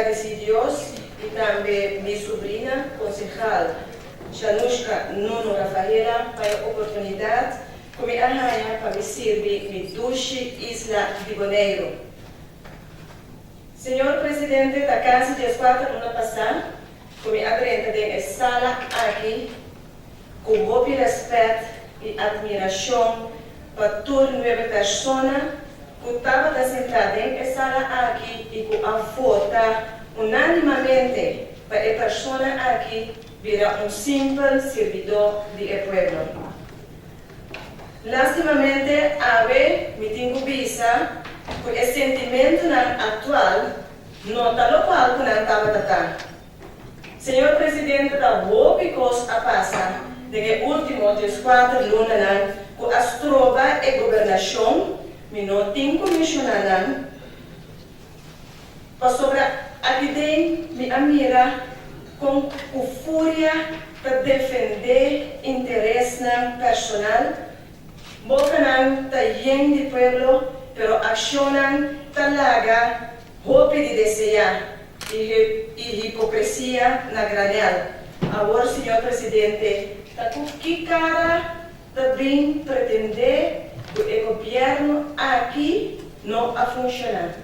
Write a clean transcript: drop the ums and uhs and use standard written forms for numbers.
Gradisí Dios i tambe mi subrina, konsehal Shanushka Nuno Rafaela pa e oportunidat ku mi a haña pa mi sirbi mi dushi isla di Boneiru. Señor Presidente, ta kasi 14 luna pasá ku mi a drenta den e sala aki ku hopi rèspèt i atmirashon pa tur nuebe persona ku tabata sintá den e sala aki i ku a vota unánimamente pa e persona aki bira un simpel sirbidó di e pueblo. Lástimamente awe mi tin ku bisa ku e sentimentunan aktual no ta lokual ku nan tabata ta. Señor Presidente, ta hopi kos a pasa den e último 14 lunanan ku a stroba e gobernashon, mi no tin ku menshoná nan, pasobra aki den mi a mira kon ku furia ta defendé interesnan personal, bokanan ta yen di pueblo, pero akshonnan ta laga hopi di deseá i hipokresia na granèl. Awor, señor Presidente, ta ku ki kara ta bin pretendé ku e gobièrnu aki no a funshoná?